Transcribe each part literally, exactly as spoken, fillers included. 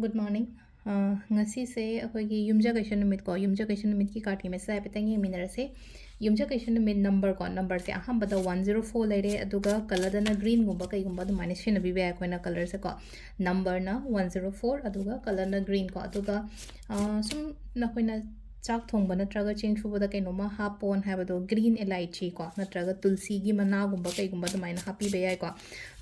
Good morning. ꯑ, ꯉꯁꯤꯁꯦ ꯑꯩꯈꯣꯏꯒꯤ ꯌꯨꯝꯖꯀꯩꯁ ꯅꯨꯃꯤꯠꯀꯣ, ꯌꯨꯝꯖꯀꯩꯁ ꯅꯨꯃꯤꯠꯀꯤ cardꯀꯤ message ꯍꯥꯏꯐꯦꯠꯇꯪ ꯌꯦꯡꯃꯤꯟꯅꯔꯁꯦ꯫ ꯌꯨꯝꯖꯀꯩꯁ ꯅꯨꯃꯤꯠ number ꯀꯣ, numberꯁꯦ ꯑꯍꯥꯟꯕꯗ one zero four ꯂꯩꯔꯦ, ꯑꯗꯨꯒ colourꯗꯅ greenꯒꯨꯝꯕ ꯀꯩꯒꯨꯝꯕ ꯑꯗꯨꯃꯥꯏꯅ ꯁꯤꯖꯤꯟꯅꯕꯤꯕ ꯌꯥꯏ ꯑꯩꯈꯣꯏꯅ colourꯁꯦꯀꯣ꯫ Numberꯅ one zero four, ꯑꯗꯨꯒ colourꯅ green ꯀꯣ꯫ ꯑꯗꯨꯒ, ꯑ, ꯁꯨꯝ ꯅꯈꯣꯏꯅ ꯆꯥꯛ ꯊꯣꯡꯕ ꯅꯠꯇ꯭ꯔꯒ ꯆꯦꯡ ꯁꯨꯕꯗ ꯀꯩꯅꯣꯝꯃ ꯍꯥꯞꯄꯣꯅ ꯍꯥꯏꯕꯗꯣ, green elachi ꯀꯣ, ꯅꯠꯇ꯭ꯔꯒ ꯇꯨꯜꯁꯤꯒꯤ ꯃꯅꯥꯒꯨꯝꯕ ꯀꯩꯒꯨꯝꯕ ꯑꯗꯨꯃꯥꯏꯅ ꯍꯥꯞꯄꯤꯕ ꯌꯥꯏꯀꯣ꯫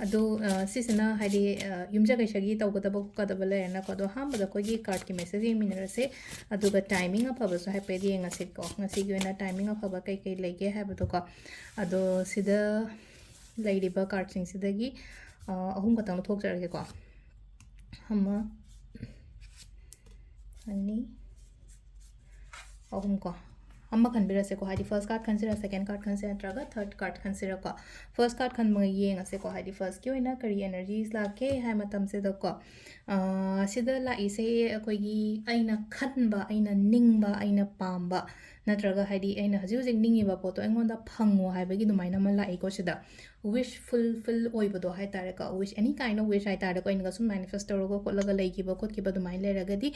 ꯑꯗꯨ, ꯑ, ꯁꯤꯁꯤꯅ ꯍꯥꯏꯗꯤ, ꯑ, ꯌꯨꯝꯖꯀꯩꯁꯒꯤ ꯇꯧꯒꯗꯕ ꯈꯣꯠꯀꯗꯕ ꯂꯩꯔꯦꯅꯀꯣ꯫ ꯑꯗꯣ ꯑꯍꯥꯟꯕꯗ ꯑꯩꯈꯣꯏꯒꯤ cardꯀꯤ message ꯌꯦꯡꯃꯤꯟꯅꯔꯁꯦ, ꯑꯗꯨꯒ timing ꯑꯐꯕꯁꯨ ꯍꯥꯏꯐꯦꯠ ꯌꯦꯡꯉꯁꯤꯀꯣ, ꯉꯁꯤꯒꯤ ꯑꯣꯏꯅ timing ꯑꯐꯕ ꯀꯩꯀꯩ ꯂꯩꯒꯦ ꯍꯥꯏꯕꯗꯣꯀꯣ꯫ ꯑꯗꯣ ꯁꯤꯗ ꯂꯩꯔꯤꯕ cardꯁꯤꯡꯁꯤꯗꯒꯤ, ꯑ, ꯑꯍꯨꯝ ꯈꯛꯇꯪ ꯂꯧꯊꯣꯛꯆꯔꯒꯦꯀꯣ꯫ ꯑꯃ, ꯑꯅꯤ, ꯑꯍꯨꯝ ꯀꯣ꯫ ꯑꯃ ꯈꯟꯕꯤꯔꯁꯦꯀꯣ, ꯍꯥꯏꯗꯤ first card ꯈꯟꯁꯤꯔꯥ, second card ꯈꯟꯁꯤꯔꯥ, ꯅꯠꯇ꯭ꯔꯒ third card ꯈꯟꯁꯤꯔꯥꯀꯣ꯫ First card ꯈꯟꯕ ꯌꯦꯡꯉꯁꯦꯀꯣ, ꯍꯥꯏꯗꯤ firstꯀꯤ ꯑꯣꯏꯅ ꯀꯔꯤ energies ꯂꯥꯛꯀꯦ ꯍꯥꯏ ꯃꯇꯝꯁꯤꯗꯀꯣ, ꯑꯥ, ꯁꯤꯗ ꯂꯥꯛꯏꯁꯦ ꯑꯩꯈꯣꯏꯒꯤ ꯑꯩꯅ ꯈꯟꯕ, ꯑꯩꯅ ꯅꯤꯡꯕ, ꯑꯩꯅ ꯄꯥꯝꯕ, ꯅꯠꯇ꯭ꯔꯒ ꯍꯥꯏꯗꯤ ꯑꯩꯅ ꯍꯧꯖꯤꯛ ꯍꯧꯖꯤꯛ ꯅꯤꯡꯉꯤꯕ ꯄꯣꯠꯇꯣ ꯑꯩꯉꯣꯟꯗ ꯐꯪꯉꯣ ꯍꯥꯏꯕꯒꯤ ꯑꯗꯨꯃꯥꯏꯅ ꯑꯃ ꯂꯥꯛꯏꯀꯣ ꯁꯤꯗ꯫ Wish fulfill ꯑꯣꯏꯕꯗꯣ ꯍꯥꯏ ꯇꯥꯔꯦꯀꯣ, wish, any kind of wish ꯍꯥꯏ ꯇꯥꯔꯦꯀꯣ, ꯑꯩꯅꯒ ꯁꯨꯝ manifest ꯇꯧꯔꯒ ꯈꯣꯠꯂꯒ ꯂꯩꯈꯤꯕ ꯈꯣꯠꯈꯤꯕ ꯑꯗꯨꯃꯥꯏꯅ ꯂꯩꯔꯒꯗꯤ,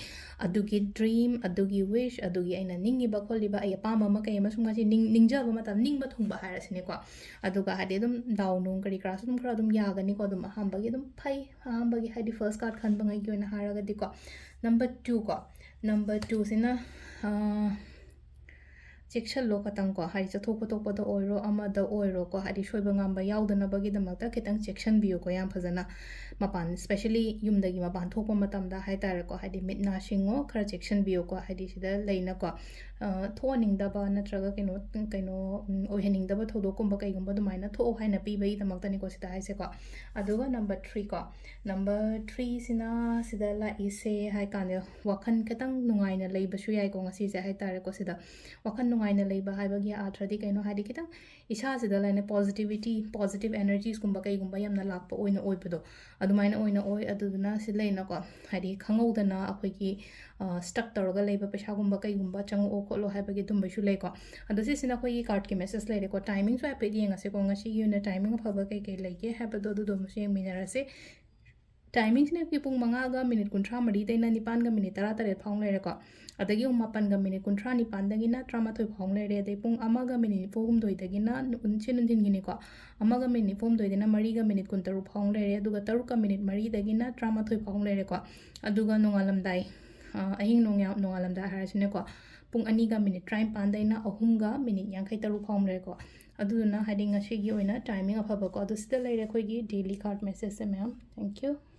ꯑꯗꯨꯒꯤ dream, ꯑꯗꯨꯒꯤ wish, ꯑꯗꯨꯒꯤ ꯑꯩꯅ ꯅꯤꯡꯉꯤꯕ ꯈꯣꯠꯂꯤꯕ, ꯑꯩ ꯑꯄꯥꯝꯕ ꯑꯃ ꯀꯩ ꯑꯃ ꯁꯨꯝ ꯉꯁꯤ ꯅꯤꯡ-, ꯅꯤꯡꯖꯕ ꯃꯇꯝ, ꯅꯤꯡꯕ ꯊꯨꯡꯕ ꯍꯥꯏꯔꯁꯤꯅꯦꯀꯣ꯫ ꯑꯗꯨꯒ ꯍꯥꯏꯗꯤ ꯑꯗꯨꯝ ꯗꯥꯎ ꯅꯨꯡ ꯀꯔꯤ ꯀꯔꯥꯁꯨ ꯑꯗꯨꯝ ꯈꯔ ꯑꯗꯨꯝ ꯌꯥꯒꯅꯤꯀꯣ, ꯑꯗꯨꯝ ꯑꯍꯥꯟꯕꯒꯤ ꯑꯗꯨꯝ ꯐꯩ, ꯑꯍꯥꯟꯕꯒꯤ ꯍꯥꯏꯗꯤ first card ꯈꯟꯕꯉꯩꯒꯤ ꯑꯣꯏꯅ ꯍꯥꯏꯔꯒꯗꯤꯀꯣ꯫ Number two ꯀꯣ, number twoꯁꯤꯅ, ꯑꯥ, ꯆꯦꯛꯁꯤꯜꯂꯣ ꯈꯇꯪꯀꯣ, ꯍꯥꯏꯗꯤ ꯆꯠꯊꯣꯛ ꯈꯣꯠꯇꯣꯛꯄꯗ ꯑꯣꯏꯔꯣ, ꯑꯃꯗ ꯑꯣꯏꯔꯣꯀꯣ, ꯍꯥꯏꯗꯤ ꯁꯣꯏꯕ ꯉꯥꯝꯕ ꯌꯥꯎꯗꯅꯕꯒꯤꯗꯃꯛꯇ ꯈꯤꯇꯪ ꯆꯦꯛꯁꯤꯟꯕꯤꯌꯨꯀꯣ, ꯌꯥꯝ ꯐꯖꯅ꯫ ꯃꯄꯥꯟ, specially ꯌꯨꯝꯗꯒꯤ ꯃꯄꯥꯟ ꯊꯣꯛꯄ ꯃꯇꯝꯗ ꯍꯥꯏ ꯇꯥꯔꯦꯀꯣ, ꯍꯥꯏꯗꯤ ꯃꯤꯠ ꯅꯥ ꯁꯤꯡꯉꯣ, ꯈꯔ ꯆꯦꯛꯁꯤꯟꯕꯤꯌꯨꯀꯣ, ꯍꯥꯏꯗꯤ ꯁꯤꯗ ꯂꯩꯅꯀꯣ, ꯑ, ꯊꯣꯛꯍꯟꯅꯤꯡꯗꯕ ꯅꯠꯇ꯭ꯔꯒ ꯀꯩꯅꯣ, ꯀꯩꯅꯣ, ꯎꯝ, ꯑꯣꯏꯍꯟꯅꯤꯡꯗꯕ ꯊꯧꯗꯣꯛꯀꯨꯝꯕ ꯀꯩꯒꯨꯝꯕ ꯑꯗꯨꯃꯥꯏꯅ ꯊꯣꯛꯑꯣ ꯍꯥꯏꯅ ꯄꯤꯕꯒꯤꯗꯃꯛꯇꯅꯤꯀꯣ ꯁꯤꯗ ꯍꯥꯏꯁꯦꯀꯣ꯫ ꯑꯗꯨꯒ number three ꯀꯣ, number threeꯁꯤꯅ ꯁꯤꯗ ꯂꯥꯛꯏꯁꯦ ꯍꯥꯏ ꯀꯥꯟꯗ ꯋꯥꯈꯜ ꯈꯤꯇꯪ ꯅꯨꯡꯉꯥꯏꯅ ꯂꯩꯕꯁꯨ ꯌꯥꯏꯀꯣ ꯉꯁꯤꯁꯦ ꯍꯥꯏ ꯇꯥꯔꯦꯀꯣ꯫ ꯁꯤꯗ ꯋꯥꯈꯜ ꯅꯨꯡꯉꯥꯏꯅ ꯂꯩꯕ ꯍꯥꯏꯕꯒꯤ ꯑꯥꯔꯊꯗꯤ ꯀꯩꯅꯣ ꯍꯥꯏꯗꯤ ꯈꯤꯇꯪ ꯏꯁꯥꯁꯤꯗ ꯂꯩꯅ positivity, positive energiesꯀꯨꯝꯕ ꯀꯩꯒꯨꯝꯕ ꯌꯥꯝꯅ ꯂꯥꯛꯄ ꯑꯣꯏꯅ ꯑꯣꯏꯕꯗꯣ, ꯑꯗꯨꯃꯥꯏꯅ ꯑꯣꯏꯅ ꯑꯣꯏ꯫ ꯑꯗꯨꯗꯨꯅ ꯁꯤ ꯂꯩꯅꯀꯣ, ꯍꯥꯏꯗꯤ ꯈꯪꯍꯧꯗꯅ ꯑꯩꯈꯣꯏꯒꯤ, ꯑ, stuck ꯇꯧꯔꯒ ꯂꯩꯕ ꯄꯩꯁꯥꯒꯨꯝꯕ ꯀꯩꯒꯨꯝꯕ ꯆꯪꯉꯛꯑꯣ ꯈꯣꯠꯂꯣ ꯍꯥꯏꯕꯒꯤ ꯑꯗꯨꯝꯕꯩꯁꯨ ꯂꯩꯀꯣ꯫ ꯑꯗꯣ ꯁꯤꯁꯤꯅ ꯑꯩꯈꯣꯏꯒꯤ cardꯀꯤ message ꯂꯩꯔꯦꯀꯣ꯫ Timingꯁꯨ ꯍꯥꯏꯐꯦꯠ ꯌꯦꯡꯉꯁꯤꯀꯣ, ꯉꯁꯤꯒꯤ ꯑꯣꯏꯅ timing ꯑꯐꯕ ꯀꯩ ꯀꯩ ꯂꯩꯒꯦ ꯍꯥꯏꯕꯗꯣ ꯑꯗꯨꯗꯣ ꯑꯃꯨꯛꯁꯨ ꯌꯦꯡꯃꯤꯟꯅꯔꯁꯦ꯫ ꯇꯥꯏꯃꯤꯡꯁꯤꯅ ꯑꯩꯈꯣꯏ ꯄꯨꯡ ꯃꯉꯥꯒ ꯃꯤꯅꯤꯠ ꯀꯨꯟꯊ꯭ꯔꯥ ꯃꯔꯤꯗꯩꯅ ꯅꯤꯄꯥꯟꯒ ꯃꯤꯅꯤꯠ ꯇꯔꯥ ꯇꯔꯦꯠ ꯐꯥꯎ ꯂꯩꯔꯦꯀꯣ꯫ ꯑꯗꯒꯤ ꯑꯃꯨꯛ ꯃꯥꯄꯟꯒ ꯃꯤꯅꯤꯠ ꯀꯨꯟꯊ꯭ꯔꯥ ꯅꯤꯄꯥꯟꯗꯒꯤꯅ ꯇꯔꯥꯃꯥꯊꯣꯏ ꯐꯥꯎ ꯂꯩꯔꯦ꯫ ꯑꯗꯩ ꯄꯨꯡ ꯑꯃꯒ ꯃꯤꯅꯤꯠ ꯅꯤꯐꯨ ꯍꯨꯝꯗꯣꯏꯗꯒꯤꯅ ꯅꯨ-, ꯅꯨꯡꯊꯤꯟ ꯅꯨꯡꯊꯤꯟꯒꯤꯅꯤꯀꯣ꯫ ꯑꯃꯒ ꯃꯤꯅꯤꯠ ꯅꯤꯐꯨ ꯍꯨꯝꯗꯣꯏꯗꯒꯤꯅ ꯃꯔꯤꯒ ꯃꯤꯅꯤꯠ ꯀꯨꯟꯇꯔꯨꯛ ꯐꯥꯎ ꯂꯩꯔꯦ꯫ ꯑꯗꯨꯒ ꯇꯔꯨꯛꯀ ꯃꯤꯅꯤꯠ ꯃꯔꯤꯗꯒꯤꯅ ꯇꯔꯥꯃꯥꯊꯣꯏ ꯐꯥꯎ ꯂꯩꯔꯦꯀꯣ꯫ ꯑꯗꯨꯒ ꯅꯣꯡꯉꯥꯜꯂꯝꯗꯥꯏ, ꯑ, ꯑꯍꯤꯡ ꯅꯣꯡꯌꯥ-, ꯅꯣꯡꯉꯥꯜꯂꯝꯗꯥꯏ ꯍꯥꯏꯔꯁꯤꯅꯦꯀꯣ, ꯄꯨꯡ ꯑꯅꯤꯒ ꯃꯤꯅꯤꯠ ꯇꯔꯥꯅꯤꯄꯥꯟꯗꯩꯅ ꯑꯍꯨꯝꯒ ꯃꯤꯅꯤꯠ ꯌꯥꯡꯈꯩ ꯇꯔꯨꯛ ꯐꯥꯎ ꯂꯩꯔꯦꯀꯣ꯫ ꯑꯗꯨꯗꯨꯅ ꯍꯥꯏꯗꯤ ꯉꯁꯤꯒꯤ ꯑꯣꯏꯅ ꯇꯥꯏꯃꯤꯡ ꯑꯐꯕꯀꯣ꯫ ꯑꯗꯨ ꯁꯤꯗ ꯂꯩꯔꯦ ꯑꯩꯈꯣꯏꯒꯤ daily card messageꯁꯦ ꯃꯌꯥꯝ꯫ Thank you꯫